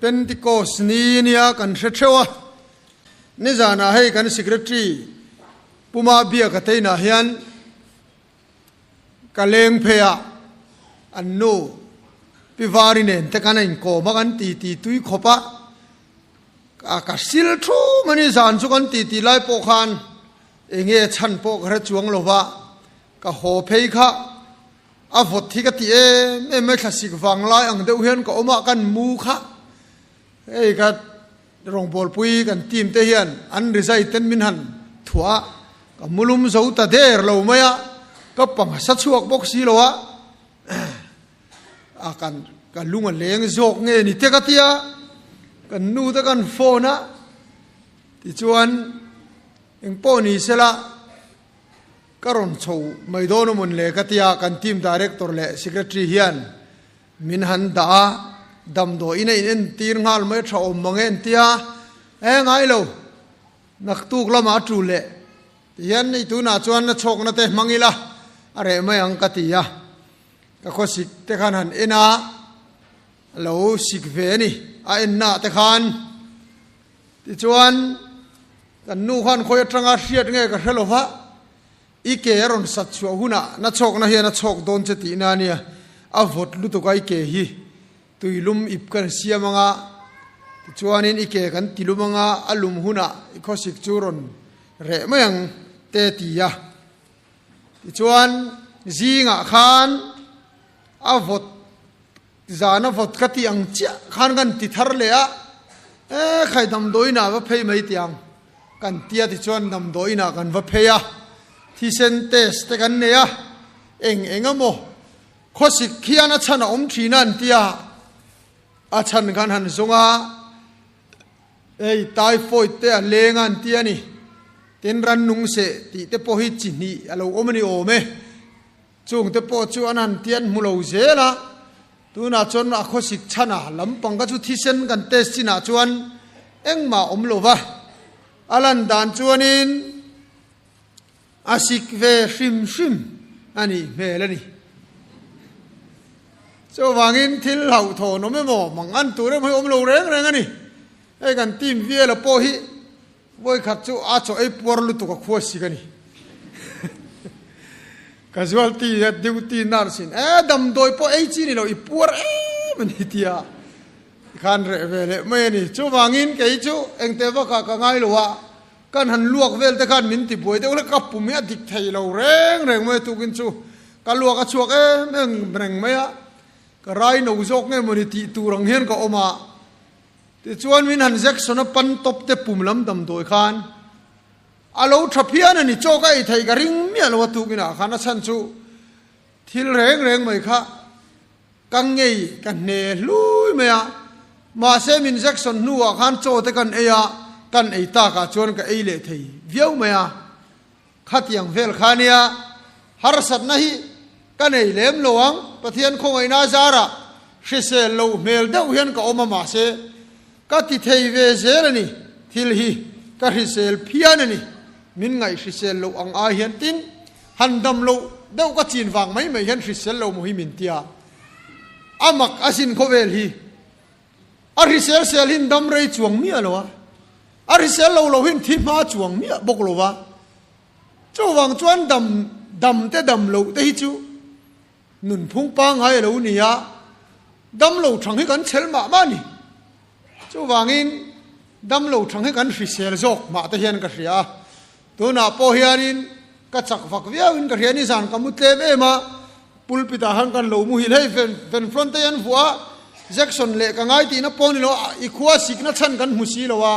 Pentecost ni nia kan hre theuh a, nizanah hei kan Secretary Puma Biaka teinah hian ka leng phei a, an nu Pi Vari nen te kan a inkawm a, kan titi tui khawp a, ka sil thum a ni zan chu kan titi lai pawh khan enge chhan pawh ka hre chuang lo va, ka haw phei kha a vawt hi ka ti em em mai thlasik vang lai ang deuh hian ka awm a, kan mu kha hei ka rawngbawlpui kan team te hian an rizai ten min han thuah a, ka mulum zo ta der lo mai a, ka pang sa chhuak bawk si lo a, a kan ka lung a leng zawk nge ni te ka tia, kan nu te kan phone a, tichuan engpawh ni sela. Ka rawn chho mai dawn a mawn le ka tia kan team director leh secretary hian min han dah a, damdawiin a in entir nghal mai a tha awm mang e an tia, e ngai lo, naktuk lamah a tul leh ti hian i tunah chuan na chhawkna te hmang ila a reh mai ang ka ti a, ka khawsik te khan han en a, a lo sik ve a ni, a enna ah te khan. Tichuan, kan nu khan khawi atanga hriat nge ka hre lo va, i ke a rawn sat chhuah hunah na chhawkna hian a chhawk dawn che tihna a nia, a vawt lutuk a i ke hi tuilum ip kan siam anga, tichuanin i ke kan tilum anga a lum hunah i khawsik chu rawn reh mai ang te ti a. Tichuan, zingah khan a vawt Zana vawt ka tih ang chiah khan kan ti thar leh a, e khai damdawiinah va phei mai tih ang kan tia tichuan damdawiinah kan va phei a, thisen test te kan nei a, eng eng emaw khawsik khian a chhan a awm thin a an tia, a chhan khan han zawng a, hei typhoid te a leng a an tia ni, tin rannung seh tih te pawh hi chi hnih a lo awm a ni awm e. Chungte pawh chu an han tian hmu lo zel a, tunah chuan a khawsik chhan a, lampang kha chu thisen kan test chinah chuan engmah awm lo va, a lan dan chuanin a sik ve hrim hrim a nih hmel a ni. Chuvangin thil hlauhthawn awm emaw, mang an tur emaw hi awm lo reng reng a ni. Hei kan team viala pawh hi Vawikhat chu a chaw ei puar lutuk a khua sik a ni. Casualty a duty nurse in e damdawi pawh ei chi ni lo i puar em a ni tia khan reh ve leh mai a ni. Chuvangin kei chu engte vakah ka ngai lo a, kan han luak vel te khan min ti buai deuh hlek ka pum hi a dik thei lo reng reng mai a tukin chu ka luak a chhuak em em reng mai a, ka rai no zawk nge mawni tih tur ang hian ka awm a. Tichuan min han Jackson a pan tawp te pum lam damdawi khan a lo tha phian a ni, chaw ka ei theih ka ring miah lo a tukinah khan a chhan chu thil reng reng mai kha ka ngei ka hne hlui mai a, mahse min Jackson hnuah khan chaw te kan ei a, kan ei takah chuan ka ei leh thei viau mai a, khatiang vel kha nia harsatna hi ka nei lem lo ang, Pathian khawngaihna a zarah hrisel lo hmel deuh hian ka awm a mahse ka ti thei ve zel a ni, thil hi ka hrisel phian a ni, min ngaih hrisel loh ang ai hian tin han dam loh deuh ka chin vang mai mai hian hrisel lo maw hi min tia a mak asin khawvel hi. A hrisel sel hin dam rei chuang miah lo a, a hrisel lo lo hin thi hma chuang miah bawk lo va. Chuvang chuan dam dam te dam loh te hi chu nunphung pangngai a lo ni a, dam lo thang hi kan chhel mah mah a ni. Chuvangin dam lo thang hi kan hrisel zawk mah te hian ka hria a, tunah pawh hianin ka chak vak viauin ka hria a ni, zan ka mu tlem em a, Pulpit ah khan kan lo muhil hei ven front te hian vuah a, Jackson leh ka ngai tihna pawh ni lo a, i khua sikna chhan kan hmu si lo a,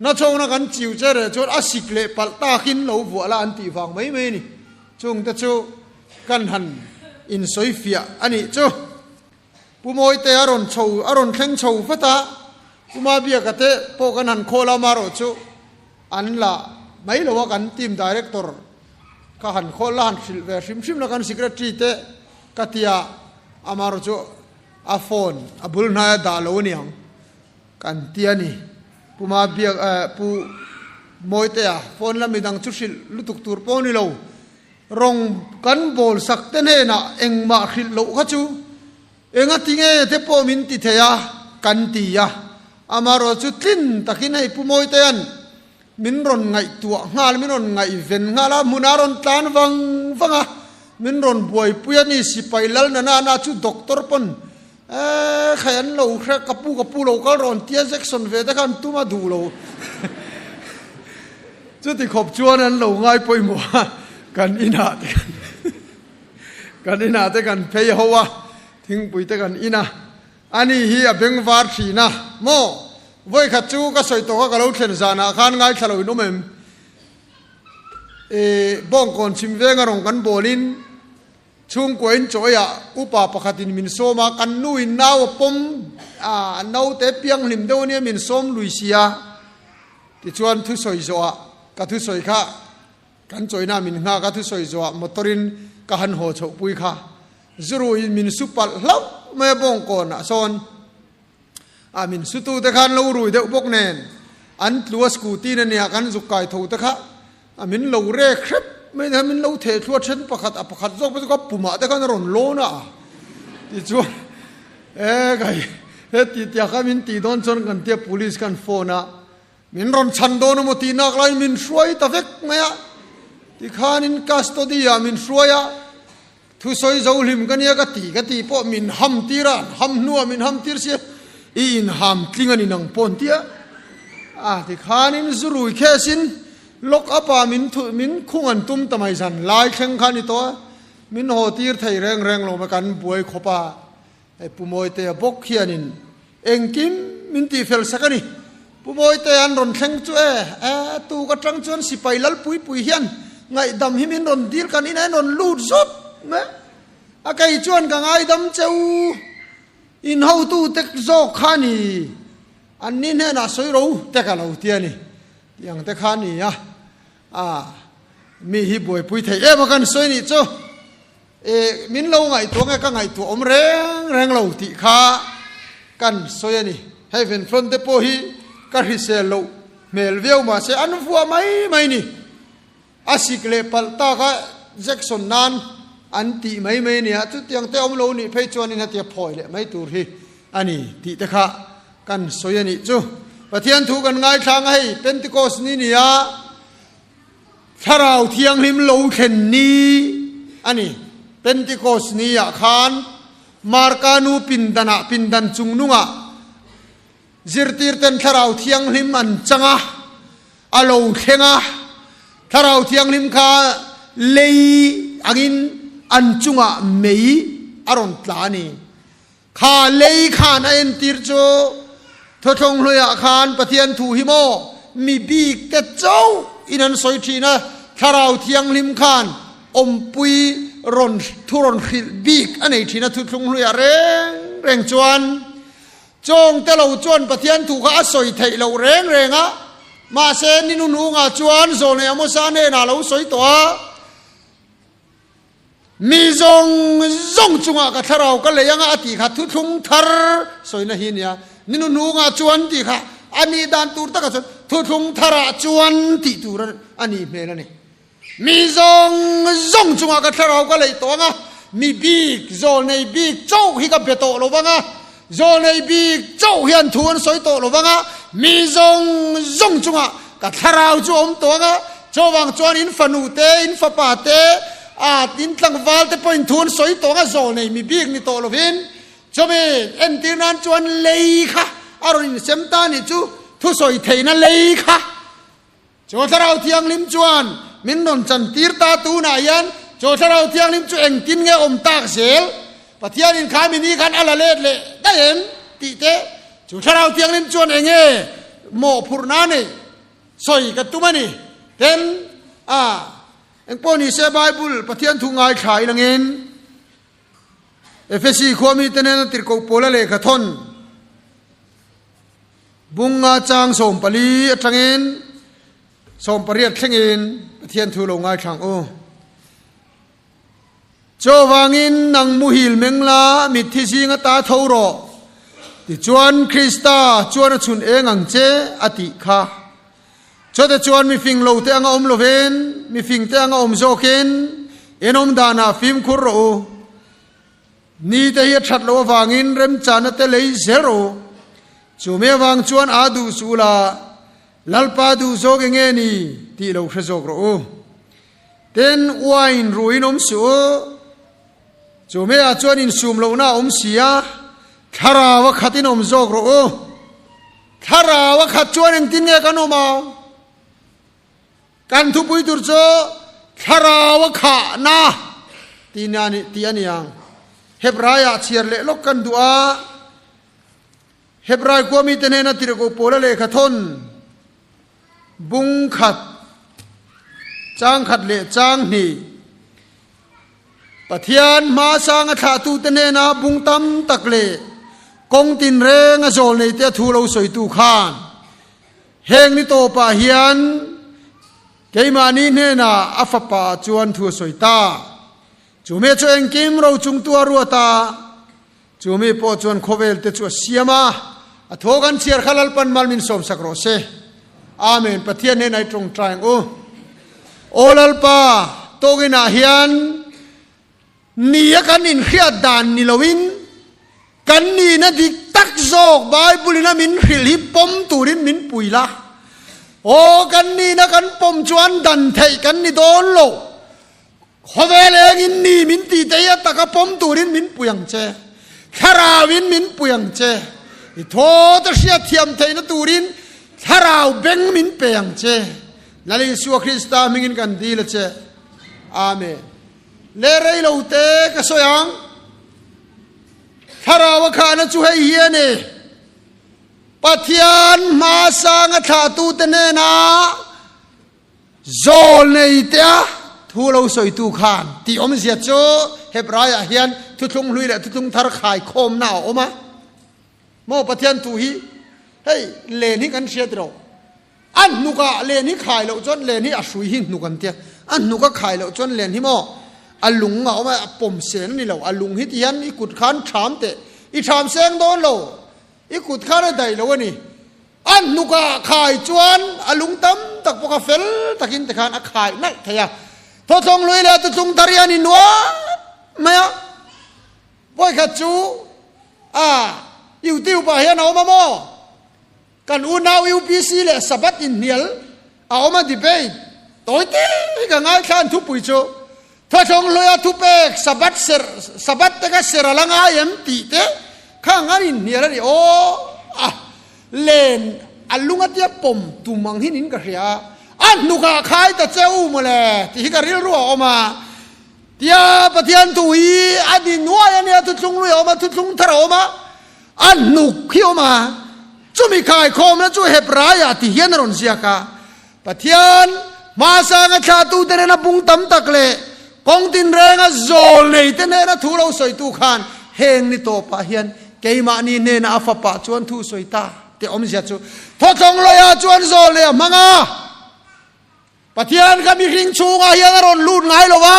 na chhawkna kan chiu che reh chuan a sik leh palh takin lo vuah la an tih vang mai mai a ni. Chung te chu kan han insawi fiah a nih chu. Pu Mawite a rawn chho a rawn thleng chho vat a, Pu Mabiaka te pawh kan han khawl a, amaherawh chu an la mai lo a, kan team director ka han khawl la han hrilh ve hrim hrim la kan secretary te ka tia amaherawh chu a phone a bul hnai a dah lo a niang kan ti a ni. Pu Mabiak eh Pu Mawitea phone la midang chu hrilh lutuk tur pawh a ni lo. Rawng kan bawl sak te hnenah engmah hrilh loh kha chu enga ti nge te pawh min ti thei a, kan ti a. Amaherawh chu tlin takin hei Pu Mawitea'n min rawn ngaihtuah nghal, min rawn ngaihven nghal a, hmunah a rawn tlan vang vang a, min rawn buaipui a ni, sipai lal na na na chu doctor pawn eh khai an lo hre ka pu ka pu lo kal rawn tia Jackson ve te khan tum a duh lo chuti khawp chuan an lo ngai pawimawh a, kan inah te kan kan inah te kan phei ho a, thingpui te kan in a. Ani hi a beng var thin a maw? Vawikhat chu ka sawi tawk a ka lo thlen zanah khan ngaithla lo in awm em? E, Bawngkawn chhim venga rawn kan bawlin chhungkua in chaw eiah upa pakhatin min sawm a, kan nu in nau a pawm a, naute pianghlim deuh ania min sawm lui sia. Tichuan thusawi zawhah ka thusawi kha Kan chawina min nghak a thusawi zawhah motor in ka han haw chhoh pui kha zuru in min su palh hlauh mai a bawngkawn ah sawn a min su tu te khan lo rui deuh bawk nen an tlu a scooty na nia kan zuk kai tho te kha a min lo rek hrep mai te khan min lo theh thlu a then pakhat a pakhat zawk pawh chu ka pumah te khan a rawn lawn a tichuan e kai heti tiah kha min tih dawn chuan kan tia police khan phone a Min rawn chhan dawn emaw tih nak laiin min hruai ta vek mai a, tikhanin custody ah min hruai a, thusawi zo hlim ka nia ka ti ka tih pawh min ham tir a, an ham hnuah min ham tir sia, i inham tling a ni nang pawh an ti a, a tikhanin zurui case in lock up ah min thu min khung an tum ta mai zan lai thleng kha a ni tawh a, min haw tir thei reng reng lo mai kan buai khawp a. Hei Pu Mawitea bawk hianin engkim min tihfel sak a ni. Pu Mawitea an rawn thleng chu e, e tuk atang chuan sipai lalpui pui hian ngaihdam hi min rawn dil kan inah in rawn lut zawt mai a, kei chuan ka ngaidam che u, in hotu te zawk kha ni, an ni hnenah sawi ro te ka lo ti a ni, tiang te kha a ni a, a mi hi buaipui thei em a kan sawi nih chu. E, min lo ngaihtuah nge ka ngaihtuah awm reng reng lo tih kha kan sawi a ni. Hei Venflon te pawh hi ka hrisel loh hmel viau mah se an vuah mai mai ni. A sik leh palh tak a Jackson nan an tih mai mai a ni a, chutiang te awm lo nih phei chuanin hetia phawi leh mai tur hi a ni tih te kha kan sawi a nih chu. Pathian thu kan ngaithlang a hei Pentecost ni nia. Thlarau Thianghlim lo thlen ni a ni. Pentecost ni ah khan Marka nu pindanah pindan chungnungah zirtirten Thlarau Thianghlim an chang a, a lo thleng a. Thlarau Thianghlim kha lei angin an chungah mei a rawn tla a ni. Kha lei khan a entir chu Thawthlawng hluiah khan Pathian thu hi maw mi bik te chauh in an sawi thin a, Thlarau Thianghlim khan awmpui rawn thu rawn hrilh bik a nei thin a Thuthlung hluiah reng reng chuan chawng te lo chuan Pathian thu kha a sawi theih loh reng reng a, mahse ni hnuhnungah chuan Zawlnei Amosa hnenah a lo sawi tawh a. Mi zawng zawng chungah ka thlarau ka lei anga a tih kha thuthlung thar sawina hi nia. Ni hnuhnungah chuan tih kha a nih dan tur takah chuan thuthlung tharah chuan tih tur a nih hmel a ni. Mi zawng zawng chungah ka thlarau ka lei tawh anga mi bik, zawlnei bik chauh hi ka be tawh lo vang a, zawlnei bik chauh hian thu an sawi tawh lo vang a, mi zawng zawng chungah ka thlarau chu a awm tawh ang a, chuvang chuan in fanu te, in fapa te, a in tlangval te pawhin thu an sawi tawh ang a, zawlnei mi bik ni tawh lovin chumi entir nan chuan lei kha a rawn insem ta a nih chu, thusawi theihna lei kha. Chu Thlarau Thianghlim chuan min rawn chantir ta tunah hian chu Thlarau Thianghlim chu engtin nge awm tak zel? Pathianin kha mi ni khan a la let leh daih em? tih te, chu Thlarau Thianghlim chuan eng nge mawhphurhna nei sawi ka tum a ni. Ten a, engpawh ni se Bible Pathian thu ngaithla ilangin Efesi khua mite nena tirhkoh pawla lehkha thawn Bunga chang 14 atangin 18 thlengin Pathian thu lo ngaithlang u. Chuvangin nang muhil meng la, mitthi zinga ta tho rawh. Tichuan Krista chuan a chhun eng ang che a tih kha. Chute chuan mifing lo te anga awm lovin, mifing te anga awm zawkin in awm danah fimkhur rawh u. Ni te hi a that loh avangin remchana te lei zel rawh u. Chu mi avang chuan aa duh suh la, Lalpa duh zawk eng nge ni tih lo hre zawk rawh u. Tin, uain ruin awm suh u. Chu meiah chuan insum lohna a awm si a, thlarau a khatin awm zawk rawh u. Thlarau a khat chuan engtin nge kan awm ang? Kan thupui tur chu thlarau a khahna tih a ni ang. Hebraiah chhiar leh lawk kan duh a. Hebrai khua mite hnena tirhkoh Paula lehkha thawn bung khat, chang khat leh chang hnih, Pathian hmasanga thlahtute hnena bung tam tak leh kawng tinrenga zawl neite a thu lo sawitu khan heng ni tawpah hian keimahni hnenah a fapa chuan thu a sawi ta. Chu me chu engkim rochungtu a ruat a. Chu mi pawh chuan khawvel te chu a siam a, a thaw kan chhiar kha Lalpan mal min sawmsak rawh se. Amen. Pathian hnenah i tawngtai ang u. Aw Lalpa, tawkinah hian ni a kan inhriat dan ni loin kan nihna dik tak zawk Bible in a min hrilh hi pawm turin min pui la. Aw kan nihna kan pawm chuan dan theih kan ni dawn lo. Khawvel engin ni min tih te hi a taka pawm turin min pui ang che. Thlarauin min pui ang che. I thawt a hriat thiam theihna turin Thlarau beng min pe ang che. Lal Isua Krista hmingin kan dil a che. Amen. Le rei lo te ka sawi ang. Thlarau a khahna chu hei hi a ni. Pathian hmasanga thlahtute hnenah Zawl nei tea thu lo sawitu khan tih awmzia chu Hebraiah hian thuthlung hlui leh thuthlung thar khaikhawmna a awm a. Maw Pathian thu hi hei len hi kan hriat rawh. A hnukah len hi khai loh chuan len hi a hrui hi hnuk an tia. A hnuk a khai loh chuan len hi maw a lung a awm a, a pawm sen a ni lo. A lung hi ti hian i kut khan ṭham teh. I ṭham seng dawn lo. I kut khan a daih lo a ni. A hnukah khai chuan a lung tam tak pawh kha fel takin tikhan a khai nalh thei a. Thawthlawng lui leh tutlung thar hi an innuam mai a. Vawikhat chu a YouTube ah hian a awm a maw? Kan unau UPC leh Sabbath inhnial a awm a debate tawi te hi ka ngaithla an thupui chu Thawthlawng hluia thupek Sabbath serh Sabbath te kha serh a la ngai em tih te khang an inhnial a ni aw a len a lung a tia pawm tum ang hin in ka hria a a hnukah khai ta che u mawle tih hi ka rilru a awm a tia Pathian thu hi a ni nuai a nia thuthlung hlui a awm a thuthlung thar a awm a a hnuk hi a awm a chumi khaikhawmna chu Hebraiah ti hian a rawn ziak a Pathian hmasanga thlahtute nena bung tam tak leh kawng tinrenga zawl neite hnena thu lo sawitu khan heng ni tawpah hian keimahni hnena a fapa chuan thu sawi ta tih awmzia chu thawthlawng lawia chuan zawl nei a hmang a. Pathian kha mihring chhungah hian a rawn lut ngai lo va,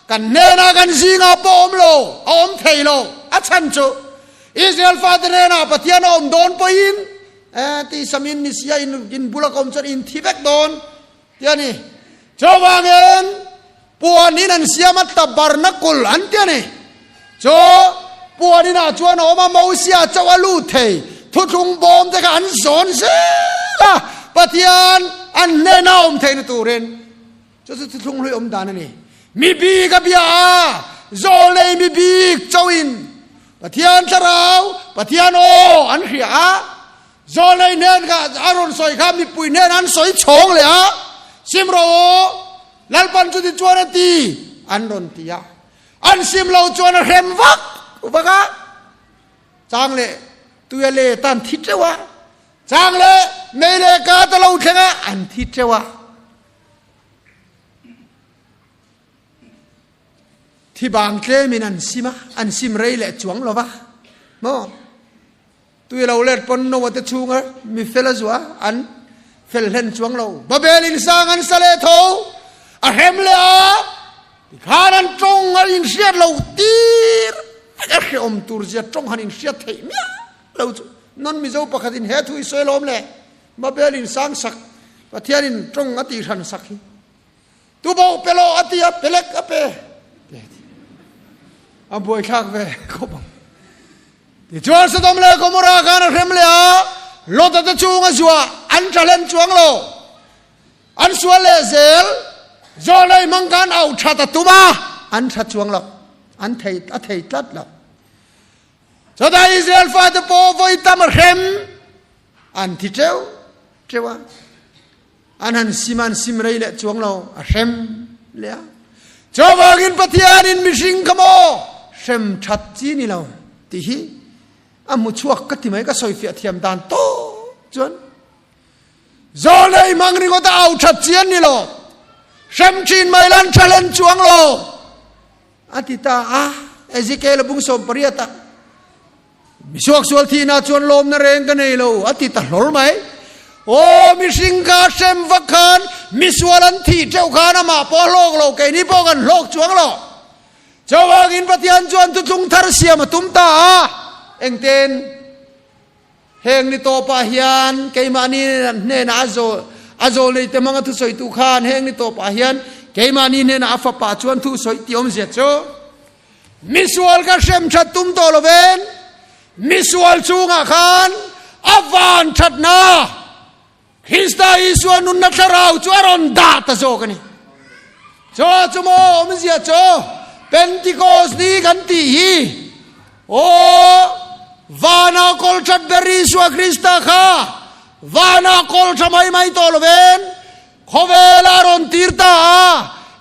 kan hnenah kan zingah pawh a awm lo, a awm thei lo. A chhan chu Israel fate hnenah Pathian a awm dawn pawhin Eh, ti samin ni sia in in bula ka awm chuan in thi vek dawn ti a ni. Chuvangin puan in an siam a tabernacle an ti a ni. Chu puan inah chuan a awm a Mosia chauh a lut thei. Thuthlung bawm te kha an zawn zel a, Pathian an hnena awm theihna turin. Chu chu thuthlung hlui awm dan a ni. Mi bik a bia a, zawl nei mi bik chauhin Pathian thlarau, Pathian aw an hria a, zawl nei hnen kha a rawn sawi kha mipui hnen an sawi chhawng leh a, sim rawh aw, Lalpan chuti chuan a ti, an rawn ti a. An sim lo chuan a hrem vak vak a, chang leh tuia let an thi teuh a, chang leh mei leh ka ta lo thleng a, an thi teuh a. Thi bang tlemin an sim a, an sim rei leh chuang lo va. Maw? Tui lo let pawn Noah te chhunga mi fel a zuah an fel hlen chuang lo. Babel in sang an sa leh tho, a hrem leh a, tikhan an tawng an inhriat lo tir vek a hrehawm tur zia tawng han inhriat theih miah lo chu. Non Mizo pakhatin he thu i sawi lawm le. Babel in sang sak, Pathianin tawng a tih hran sak hi. Tuboh pe lo a ti a, pelek a pe. A buaithlak ve khawp ang. Tichuan Sodom leh Gomorrah khan a hrem leh a, Lota te chunga zuah an tha hlen chuang lo. An sual leh zel, Zawlei hmang khan auh that a tum a, an tha chuang lo, an thei a thei tlat lo. Chutah Israel fate pawh vawi tam a hrem, an thi teuh teuh a. An han sim a, an sim rei leh chuang lo, a hrem leh a. Chuvangin Pathianin mihring kha maw hrem that chi ni lo tih hi a hmu chhuak ka ti mai, ka sawifiah thiam dan tawp chuan. Zawlei hmang ringawt a au that chi an ni lo, hrem thin mai lan tha hlen chuang lo a ti ta a. Ezekiel a bung 18 ah misuaksual thihna chuan lawmna reng ka nei lo a ti ta hlawl mai. Aw mihring kha hrem vak khan misual an thih teuh khan amah pawh a hlawk lo, keini pawh kan hlawk chuang lo. Chuvangin Pathian chuan thuthlung thar siam a tum ta a, engtin? Heng ni tawpah hian keimahni hnenah a zawl, a zawlneite hmanga thusawitu khan heng ni tawpah hian keimahni hnenah a fapa chuan thu sawi tih awmzia chu misual ka hrem that tum tawh lovin misual chungah khan a van thatna Krista Isua nunna thlarau chu a rawn dah ta zawk a ni. Chaw chu maw awmzia chu Pentecost ni kan tih hi aw vana kawl that ber Isua Krista kha vana kawl tha mai mai tawh lovin khawvela rawn tir ta a,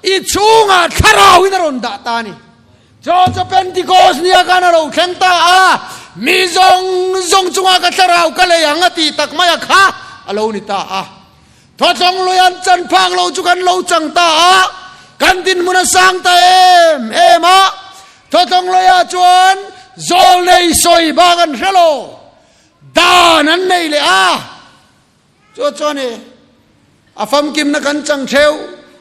i chhungah thlarauin a rawn dah ta a ni. Chaw chu Pentikos nia khan a lo thleng ta a, mi zawng zawng chungah ka thlarau ka lei ang a tih tak mai a kha a lo ni ta a. Thawtlawng lui an chan phak lo chu kan lo chang ta a, kan dinhmun a sang ta em em a. Thawtlawng luiah chuan zawlnei sawi bak an hre lo, dan an nei leh a. Chu chuan i a famkimna kan chang theu,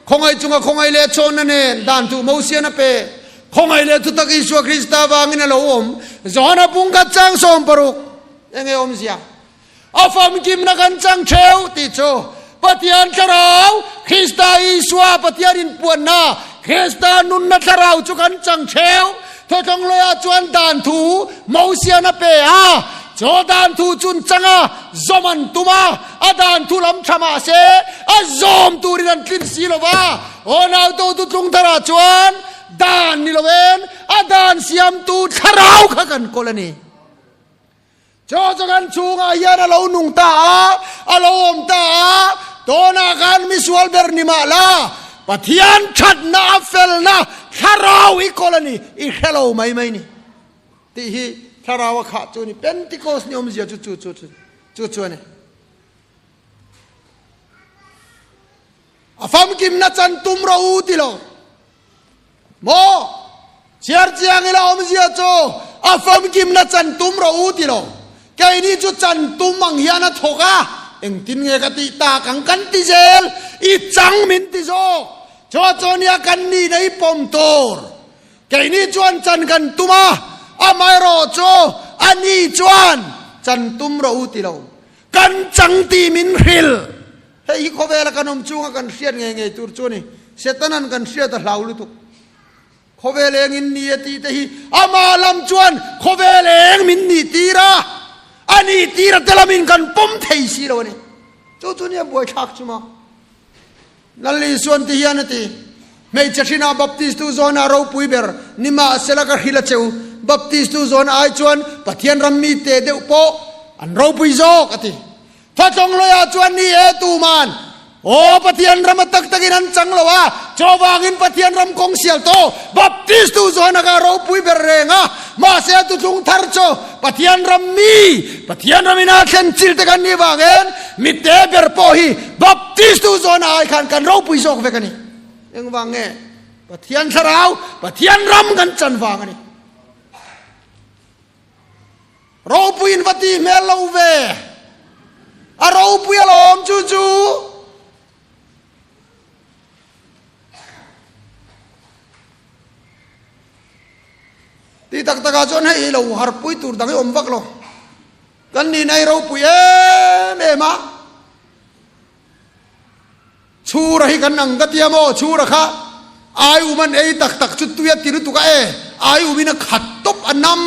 khawngaih chunga khawngaih leh chhawnna nen dan thu Mosian a pe, khawngaih leh thutak Isua Krista vangin a lo awm, Johana pungkhat chang 60 enge awmzia? A famkimna kan chang theu tih chu Pathian Thlarau, Krista Isua Pathian inpuanna, Krista nunna Thlarau chu kan chang theu. Thawtlawng loiah chuan dan thu Mosian a pe a, chaw dan thu chun changa zawm an tum a, a dan thu lam tha mah se a zawm turin an tlin si lo va. Aw nauto tu tlung tharah chuan dan ni loin a dan siamtu thlarau kha kan kawl a ni. Chaw chu kan chhungah hian a lo nung ta a, a lo awm ta a, tawnah khan misual ber ni mah la, Pathian thatna a felna thlarau i kawl a ni, i hre lo mai mai ni. Tih hi thlarau a khah chu a ni. Pentecost ni awmzia chu chu chu chu chu a ni. A famkimna chan tum rawh u ti lo. Maw? Chhiar chiang ila awmzia chu a famkimna chan tum rawh u ti lo. Keini chu chan tum ang hian a thawk a, engtin nge ka tih tak ang kan ti zel, i chang min ti zawk. Chaw chaw nia kan nihna i pawm tur. Keini chuan chan kan tum a, amaherawh chu a ni chuan chan tum rawh u ti lo. Kan chang tih min hrilh. Hei hi khawvela kan awm chunga kan hriat ngei ngei tur chu a ni. Setanan kan hriat a hlau lutuk. Khawvel eng in ni a tih te hi ama lam chuan khawvel eng min nih tir a, a nih tir a te lamin kan pawm thei si lo a ni. Chu chu nia buaithlak chu maw. Lal Isuan ti hian a ti, Hmeichhe hrinah Baptistu zawnah ropui ber nimahsela ka hrilh a che u, Baptistu zawn ai chuan Pathian ram mite deuh pawh an ropui zawk a ti. Thatlawng loiah chuan ni e tuman aw Pathian ram a tak takin an chang lo a, chuvangin Pathian ram kawng sial tawh Baptist tu zawn aka ropui ber reng a, mahse a tuthlung thar chu Pathian ram mi Pathian ram ina thlen chil te kan nih vangin mite ber pawh hi Baptist tu zawn ai khan kan ropui zawk vek a ni. Engvang nge? Pathian thlarau Pathian ram kan chan vang a ni. Ropui in va ti hmel lo ve. A ropui alawm chu chu. Ti tak takah chuan hei lo harpui tur dang hi awm vak lo. Kan nihna hi ropui em em a. Chhura hi kan ang ka tia maw? Chhura kha ai um an ei tak tak chu tui a ti lutuk a e, ai um in a khat tawp a nam.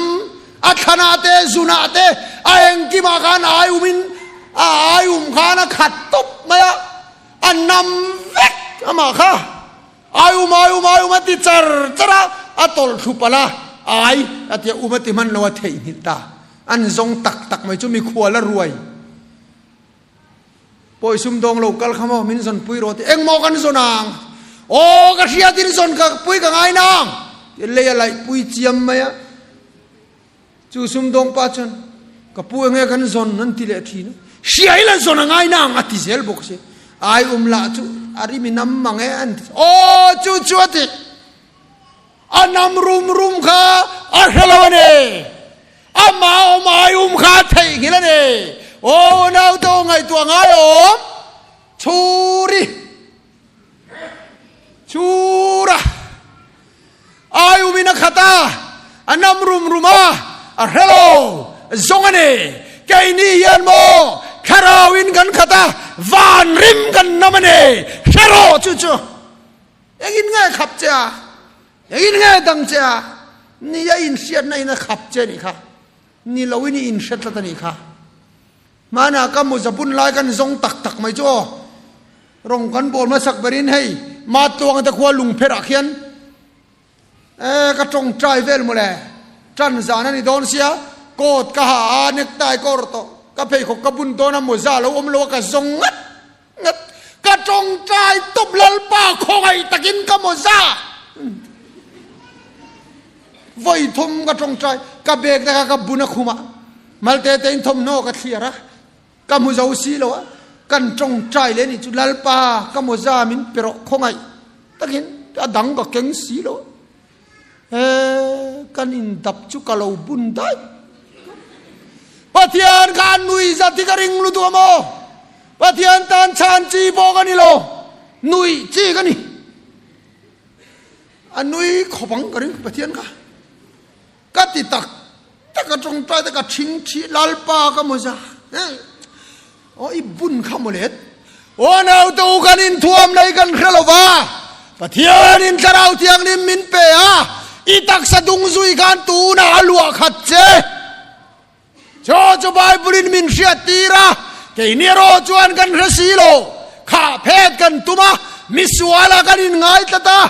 A thlanah te, zunah te, a engkimah khan ai umin a ai um khan a khat tawp mai a, a nam vek amah kha. Ai um, ai um, ai um a ti char char a, a tawlh thlu palh a, ai a tia um a ti hman lo a theihnghilh ta. An zawng tak tak mai chu mikhual a ruai. Pawi sumdawng lo kal kha maw min zawn pui rawh ti engmaw kan zawn ang? Aw ka hriat in zawn ka pui ka ngai nang ti lei a laih pui chiam mai a. Chu sumdawng pa chuan ka pu enge kan zawn an ti leh thin a. Hria ila zawn a ngai nang a ti zel bawk si. Ai um lah chu a rim in am mang e an ti. Aw chu chu a ti. A nam rum rum kha a hre lo a ni. Amah awm ai um kha a theihnghilh a ni. Aw naute aw ngaihtuah ngai awm chhuri chhura ai umin a khat a, a nam rum rum a, a hre lo zawng a ni. Keini hian maw thlarauin kan khat a, van rim kan nam a ni. Hre rawh chu chu. Engin nge khap che a? Engin nge dang che a? Ni a inhriatna in a khap che nih kha. Ni loin i inhre tlat a nih kha. Hmanah ka mawza bun lai kan zawng tak tak mai chu aw. Rawng kan bawl hmasak berin hei Matluanga te khua lungpherah khian e ka tawngtai vel mawle. Tan zan a ni dawn sia, coat ka ha a, necktie ka awrh tawh, ka pheikhawk ka bun dawn a, mawza lo awm lo a ka zawng ngat. Ngat ka tawngtai tawp Lalpa khawngaih takin ka mawza vawi thum ka tawngtai ka bag te kha ka bun a khum a malte te in thawmhnaw ka thliar a ka hmu zo si lo a kan tawngtai leh nih chu Lalpa ka mawza min pe rawh khawngaih takin a dang ka keng si lo a he kan in dap chu ka lo bun daih Pathian kha an nui zat hi ka ring lutuk a maw? Pathian tan chhan chi pawh ka ni lo, nuih chi ka ni. A nui khawp ang ka ring Pathian kha. Ka ti tak tak a tawngtai te ka thing thi Lalpa ka mawza. Aw i bun kha maw let. Aw naute u kan inthuam nei kan hre lo va, Pathian in Thlarau Thianghlim min pe a, i taksa dung zui khan tunah a luah khat che. Chu chu Bible in min hriat tir a, keini erawh chuan kan hre si lo. Khah phet kan tum a, misual ah kan in ngai tlat a,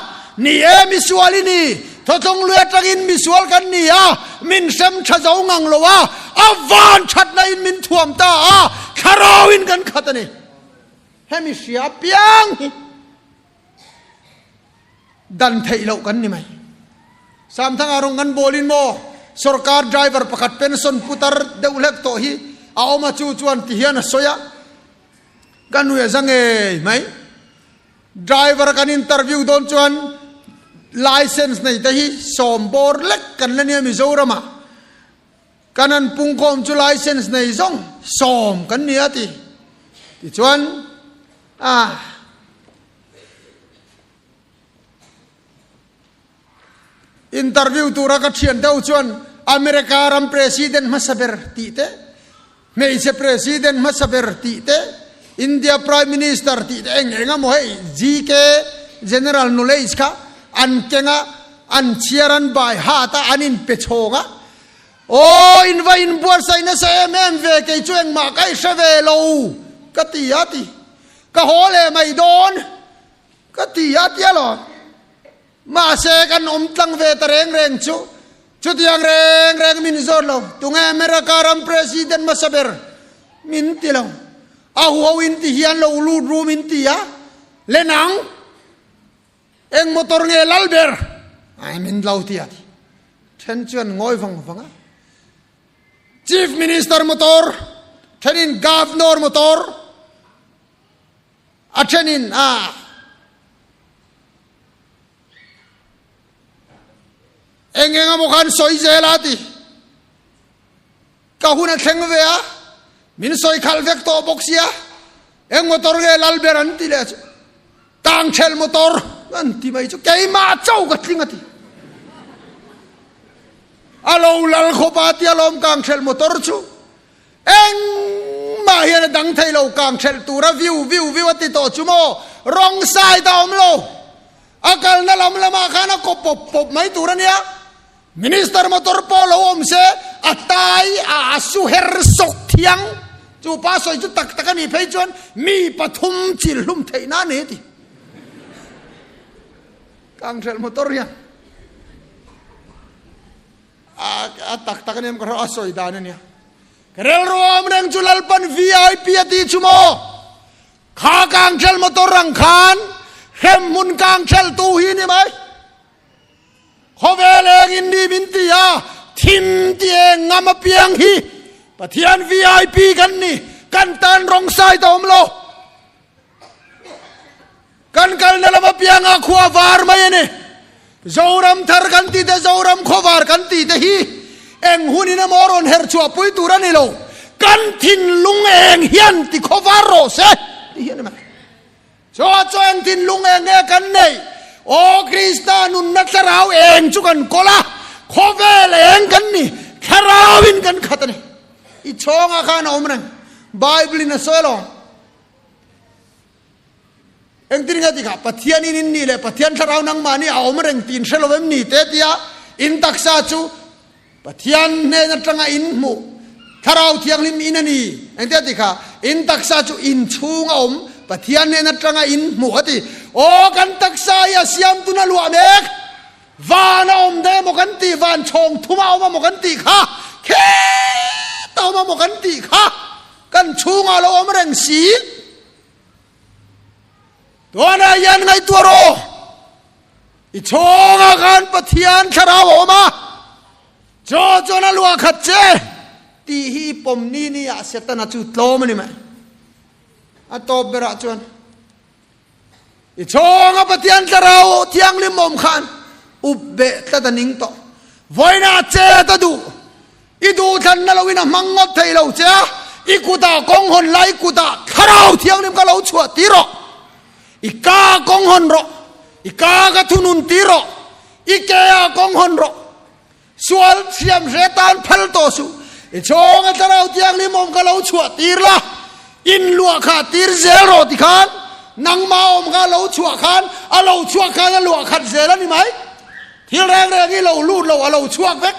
ni e misual i ni, thawtlawng lui atangin misual kan ni a, min hrem tha zo ngang lo a, a van thatna in min thuam ta a, thlarau in kan khat a ni. Hemi hria piang hi. Dan theih loh kan ni mai. Samthanga rawng kan bawlin maw sorkar driver pakhat pension putar deuh hlek tawh hi a awm a chu chuan ti hian a sawi a, ka nuih a za ngei mai. Driver kan interview dawn chuan license nei te hi sawm bawr lek kan la nia Mizoramah. Kan an pungkhawm chu license nei zawng sawm kan ni a ti. Tichuan a. Interview tura ka thian deuh chuan America ram president hmasa ber tih te, hmeichhe president hmasa ber tih te, India prime minister tih te eng eng emaw hei GK general knowledge kha an keng a, an chhiar an by heart a, an inpe chhawng a. Aw in va inbuatsaih nasa em em ve kei chu engmah ka i hre ve lo ka ti a ti. Ka haw leh mai dawn ka ti a tia lo. Mahse kan awm tlang ve ta reng reng chu chutiang reng reng min zawt lo. Tunge America ram president hmasa ber min ti lo. A huho in ti hian lo lut ru min ti a. Le nang eng motor nge lal ber ai min lo ti a ti. Then chuan ngawi vang vang a. Chief Minister motor, thenin Governor motor, a thenin a eng eng emaw khan sawi zel a ti. Ka hun a thleng ve a, min sawi khalh vek tawh bawk sia, eng motor nge lal ber an ti leh chu, tangthel motor an ti mai chu keimah chauh ka tling a ti. A lo lal khawp a tia lawm kangthelh motor chu engmah hian a dang thei lo kangthelh tura viu viu viu a ti tawh chu maw wrong side a awm lo a kalna lam lamah khan a kaw pawp pawp mai tur a nia. Minister motor pawh lo awm se a tai a a su her sawk thiang. Chu pa sawi chu tak tak a nih phei chuan mi pathum chil hlum theih na a ni ti. Kanghrelh motor hian a tak tak a nia ka hre a sawi dan a nia. Ka rilru awm reng chu Lalpan VIP a tih chu maw? Kha kanghrelh motor ang khan hremhmun kanghrelh tu hi ni mai. Khawvel eng in ni min ti a, thim ti eng ngam apiang hi Pathian VIP kan ni, kan tan rawng sai ta awm lo. Kan kalna lam apianga khua var mai a ni. Zoram thar kan ti te, Zoram khawvar kan ti te hi eng hunin emaw rawn herh chhuah pui tur a ni lo. Kan thinlung eng hian ti khawvar rawh se ti hi a ni mai. Chaw chaw eng thinlung eng nge kan neih? Aw Krista nunna thlarau eng chu kan kawl a, khawvel eng kan ni, thlarauin kan khat a ni. I chhawngah khan a awm reng. Bible in a sawi alawm. Engtin nge tikah Pathian in in nih leh Pathian thlarau nangmah nih a awm reng tiin hre lo em ni te tia in taksa chu Pathian hnen atanga in hmuh thlarau thianghlim in a ni. Engtia tikah in taksa chu in chhung a awm Pathian hnen atanga in hmuh a ti. Aw kan taksa hi a siamtun a luah mek. Van a awm daih emaw kan tih, van chhawng thum a awm emaw kan tih kha, kheta awm emaw kan tih kha kan chhungah lo awm reng si. Tunah hian ngaihtuah rawh, i chhawngah khan Pathian thlarau a awm a, chaw chuan a luah khat che tih hi i pawm ni ni ah Setana chu tlawm a ni mai. A tawp berah chuan I chhawng a Pathian thlarau thianghlim awm khan up beh tlat a ning tawh. Vawiinah chet a duh. I duhthlanna loin a hmang ngawt thei lo che a, i kutah kawng hawn la, i kutah thlarau thianghlim ka lo chhuah ti rawh. I ka kawng hawn rawh, i ka ka thunun ti rawh, i ke ah kawng hawn rawh. Sual thiam hre tan phal tawh suh. I chhawng a thlarau thianghlim awm kha lo chhuah tir la, in luah kha tir zel rawh ti khan nangmah awm kha lo chhuah khan a lo chhuak khan a luah khat zel a ni mai. Thil reng reng hi lo lut lo a lo chhuak vek.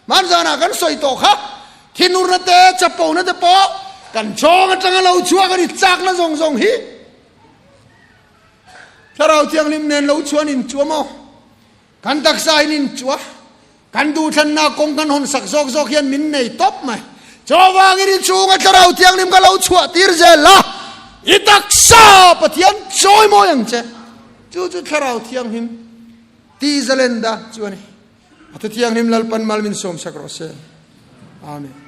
Hmanzanah kan sawi tawh kha thinurna te chapona te pawh kan chhawng atanga lo chhuak a ni chakna zawng zawng hi. Thlarau thianghlim nen lo chuan in chuam aw. Kan taksa in inchuah, kan duhthlannak kawng kan hawn sak zawk zawk hian min nei tawp mai. Chuvangin i chhunga Thlarau Thianghlim ka lo chhuah tir zel a, i taksa Pathian chawi mawi ang che. Chu chu Thlarau Thianghlim tih zalenda chu a ni. A Thu Thianghlim Lalpan mal min sawmsak rawh se. Amen.